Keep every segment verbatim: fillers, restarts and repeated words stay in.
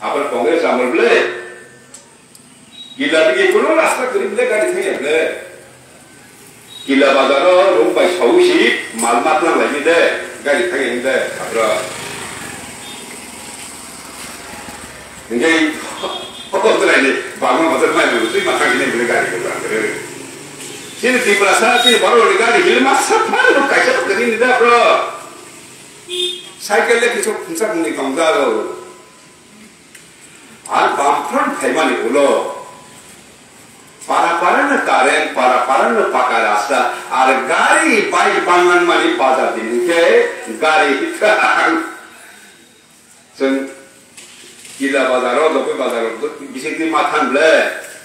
Abar Congress amol ble. Kila dige kono rasta kwrwi ble gari thangya ble. Kila bazaro room bai sawi si mal mat nang lai de gari thangya de abra. Ngai o trai ni bagma bazar mai mai twi ma thangya ble gari ko thang de. Sini Tiprasa sini baro gari hil ma sapha lo kaisa kwrwi ni da bro. Cycle le kisu phungsa phungni tong da lo. Ar Bamfront phaimani ulo para para no current, para para no paka rasta, ar gari bike banglang mani bazar din ke gari hikrang. Chwng Kila bazar o, Dophoi bazar o, bising twi mathan ble,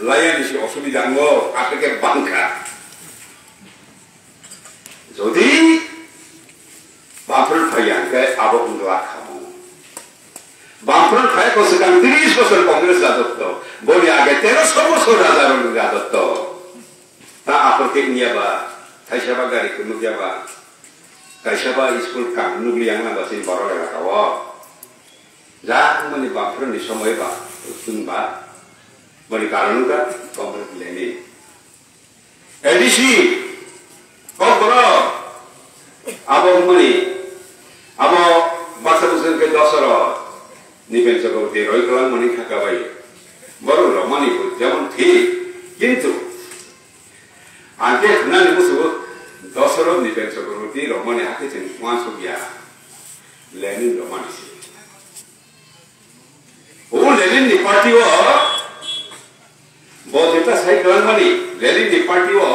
laya ni si osubida ngo, ake ke bangkha. Jodi Bamfront phaiya hwnkhe abo wngla khamu. Bamfront phai ko swkang tris bosor Congress rajotto. Boni age teroso bosor raja rong rajotto. Ta apor khe wngya ba, thaisa ba gari kwrwngya ba, kaisa ba school kam nukli yang nang ba chini borok elaka o. Ja wngmani Bamfront ni somoi ba, wng ba, boni karon wngkha Congress ni. A D C, Kokborok, abo wngmani, abo baksa bwswk khe Dosaro, Nipen Chakraborty roi kwlangmani kha kabai. Borok romani bo jemon thik, kintu ang khe khwnani musugo Dosaro Nipen Chakraborty romani hakhe chwng uansuk ya, Lenin romani se. O Lenin ni party o, bo jeta sai kwlangmani, Lenin ni party o,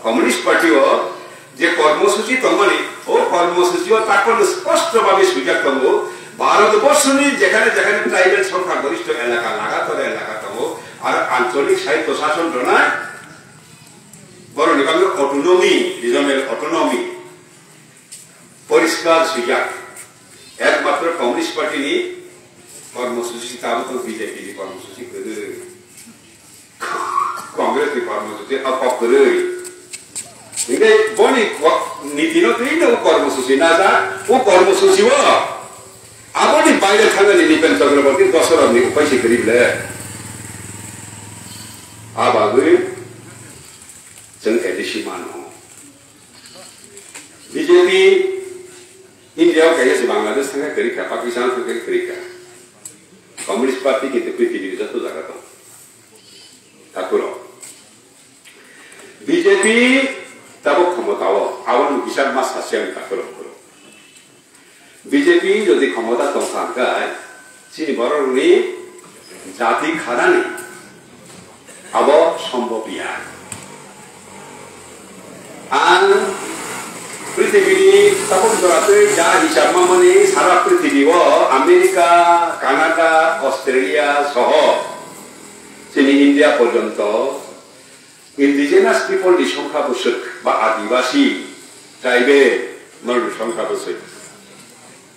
Communist Party o, je kormosuchi tongmani, o kormosuchi o takhorno sposto babe swijak tongo, Bharat borsoni jekhane jekhane tribal songkha goristo elaka, laga tore elaka tongo, ar ancholik sahitya sashan ronai, boroni bagwi autonomy, regional autonomy, poriskar swijak. Ekmatro Communist Party ni kormosuchi tabuk tong B J P ni kormosuchi kwrwi. Congress ni kormosuchi a kok kwrwi. Hingke boni ko-, niti no twi no kormosuchi na ja, o kormosuchi o. Aboni baire thangani Nipen Chakraborty Dosarok ni upai se kwrwi ble. A bagwi chwng A D C mano. B J P India o kaisa se Bangladesh thangkhe kwrwi kha, Pakistan thangkhe kwrwi kha. Communist Party kintu prithibi ni joto jaga tong. Takuro. B J P tabuk khomota o, aboni kisa ma sasiya ni takuro kuro. B J P jodi khomota tongkha hwnkhe, chini borok rokni jati khanani abo sombhob ya. Ang prithibini tabuk joratwi ja hisab mamani sara prithibio America, Canada, Australia soho chini India porjonto indigenous people ni songkha bwswk ba adibasi, tribal, norokni songkha bwswk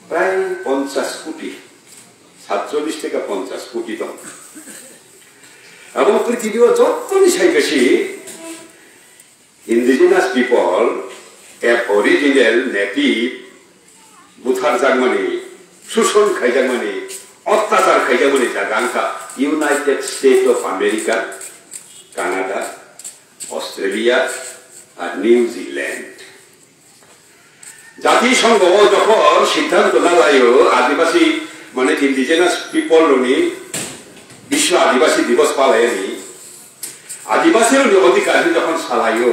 prai ponchash koti, satchollish theke ponchash koti tong. Abo prithibio jottoni sai besi indigenous people, aboriginal, native, butharjakmani, suson khaijakmani, ottachar khaijakmani jaga wngkha United States of America, Canada, Australia, ar New Zealand. Jatisongho o jokhon siddhanto lalaio, Adibasi, mane indigenous people rokni Biswa Adibasi Divas palaiyani, Adibasi rokni odhikar hinwi jokhon salaio,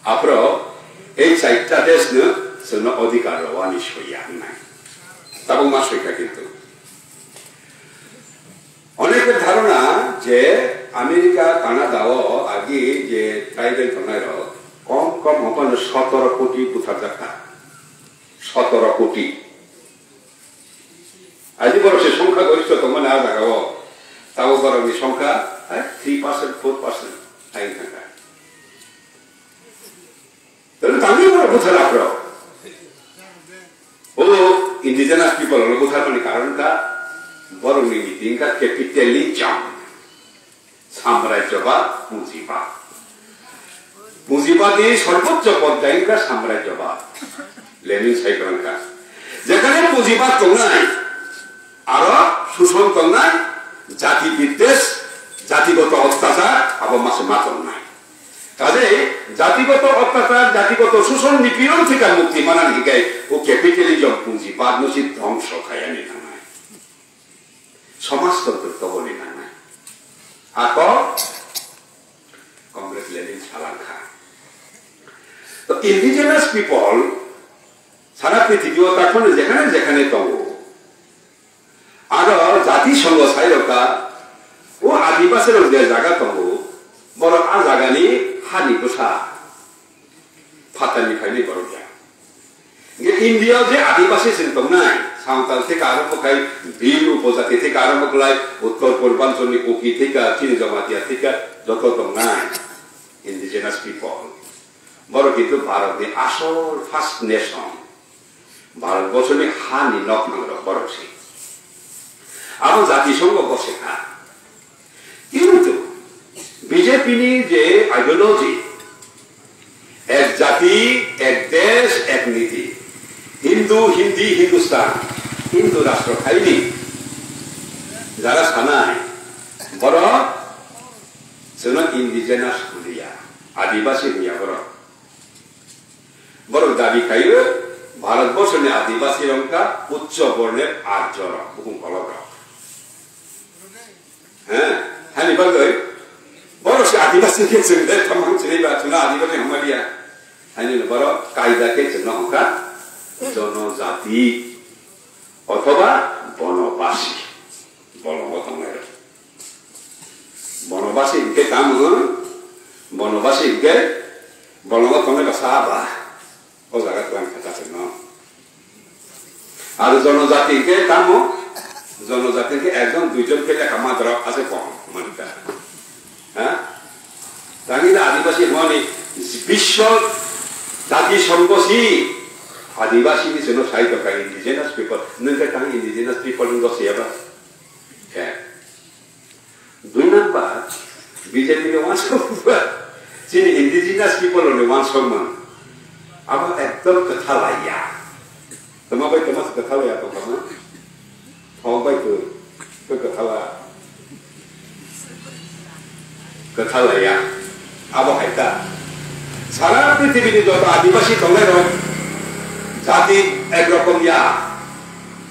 aphro ei chaita desh no chwngno odhikar rwani soiya wngnai. Tabuk ma soikha kintu. Onekni dharona je America, Canada o agi je tribal tongnai rok kom kom hokano sotoro koti butharjak kha. Sotoro koti. Aji borok se songkha goristo tongmani a jagao. Tabo borokni songkha, hai, three percent, four percent hai wngkha kha. Tei tangwi borok bwtharna phro. O indigenous people rok bwtharmani karon kha borokni meeting kha capitalism. Samrajyobad, pujibad. Pujibadni sorboccho porjai wngkha samrajyobad. Lenin sai kwrwngkha. Jekhane pujibad tongnai, aro suson tongnai, jati biddesh, jatigoto ottachar, abo mase ma tongnai. Kajei jatigoto ottachar, jatigoto suson nipiron thika mukti manani hikai o capitalism pujibad no si dhongso khayani nangnai. Somajtontro toboni nangnai. Ako Comrade Lenin salangkha. To indigenous people sara prithibi o takhwno jekhane jekhane tongo. Aro jati songho sairokha, o adibasi rok je jaga tongo, borok a jagani hani bwsa phatarni phainai borok ya. Hingke India o je adibasi chwng tongnai, Santal theke arombo khai, Bhil upojati theke arombo khlai, Uttor Purbanchal ni Kuki theke, chini Jamatia theke, joto tongnai indigenous people. Borok kintu Bharat ni asol first nation. Bharat borsoni hani nokhangrok borok se. Abo jati songho bose kha. Kintu B J P ni je ideology, ek jati, ek desh, ek niti, Hindu, Hindi, Hindustan, Hindu rashtra khaini jara sanai, borok chwngno indigenous hwnliya, adibasi hwnliya borok. Borok dabi khaio, Bharat borsoni adibasi wngkha uccho bornir arjo rok, bukung kolok rok. He, hani bagwi, borok se adibasi khe chwng le thamang chini ba chwngno adibasi hamaliya. Hani no borok kaida khe chwngno hokha jonojati othoba bonobasi, bolongo tongnai rok. Bonobasi hingke tamo, bonobasi hingke bolongo tongnai ba sahaba. O jaga twlang kha ta chwngno. Aro jonojati hingke tamo, jonojati hingke ekjon duijon khe lekha madra ase kom mankha. Ha? Tangwi da adibasi hwnmani biswo jati songho si adibasi ni chwngno sai tongkha indigenous people. Nwng khe tang indigenous people wngkha siyaba? Khe. Dui number, B J P ni uansukma, chini indigenous people ni uansukma, abo ekdom kwtha laiya. Tama bai tama se kwtha laiya tongkha ma? Thok bai twi, twi kwtha la-, kwtha laiya. Abo hai ta. Sara prithibini joto adibasi tongnai rok jati ek rokom ya.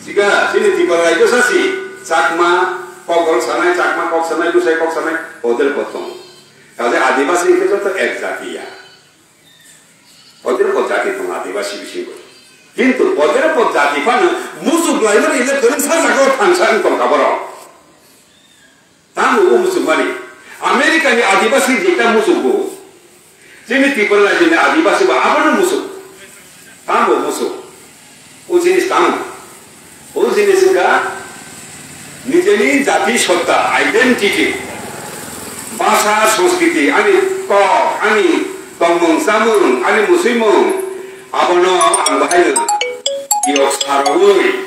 Siga, chini Tripura rajyo sasi, Chakma, Kok sanai, Chakma kok sanai, Lusai kok sanai, oder bo tongo. Kaje adibasi hingke joto ek jati ya. Oder bo jati tongo adibasi bisingo. Kintu oder bo jati phano muchuk laimani le kwrwngsa jagao thangsa wng tongkha borok. Tamo o muchungmani. America ni adibasi jeta muchungo. Chini Tripura rajyoni adibasi ba abono muchung. Tamo muchung. O jinis tamo. O jinis wngkha nijeni jati sotta, identity, bhasha, sanskriti, ani kok, ani tongmung chamung, ani musuimung, abono ang bahai yok sarwi.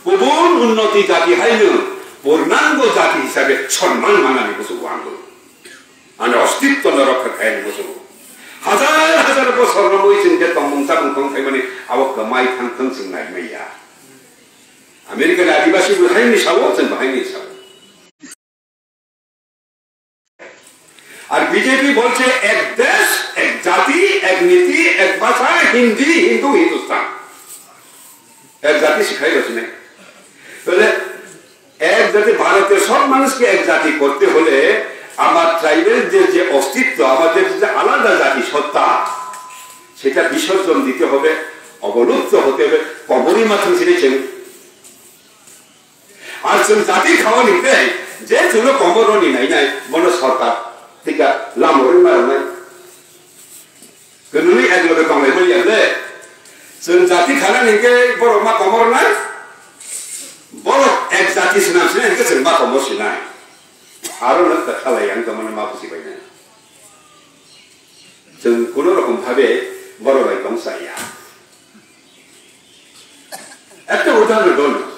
Kubun unnoti jati haino purnango jati hisabe sonman manani muchungo ang. Ani ostitto no rokha khaini muchungo. Hajar hajar bosor romwi chwng je tongmung chamung tong khaimani abo kwmai thang thang chwng nai maya. America ni adibasi bo haini sao, chwng bo haini sao. আর বিজেপি বলছে এক দেশ, এক জাতি, এক নীতি, এক ভাষা, হিন্দি, হিন্দু, হিন্দুস্তান। এক জাতি শিখাই গেছে না। তাহলে এক জাতি, ভারতের সব মানুষকে এক জাতি করতে হলে আমার ট্রাইবেলদের যে অস্তিত্ব, আমাদের যে আলাদা জাতি সত্তা, সেটা বিসর্জন দিতে হবে, অবলুপ্ত হতে হবে। কবরী মাথা ছেড়েছেন। Ar chwng jati khawa ni tei je chwngno komor roni nainai, bono sorkar tika lama rwngma rwnai. Kwnwi ek loge tonglai mani ya le. Chwng jati khanani hwnkhe borok ma komor nai, borok ek jati swnam swnam hwnkhe chwng ma komor sinai. Aro no kwthalai ang tongmani ma buji bai nai. Chwng kuno rokom bhabe borok bai tong chaya. Ekta udahorno dono.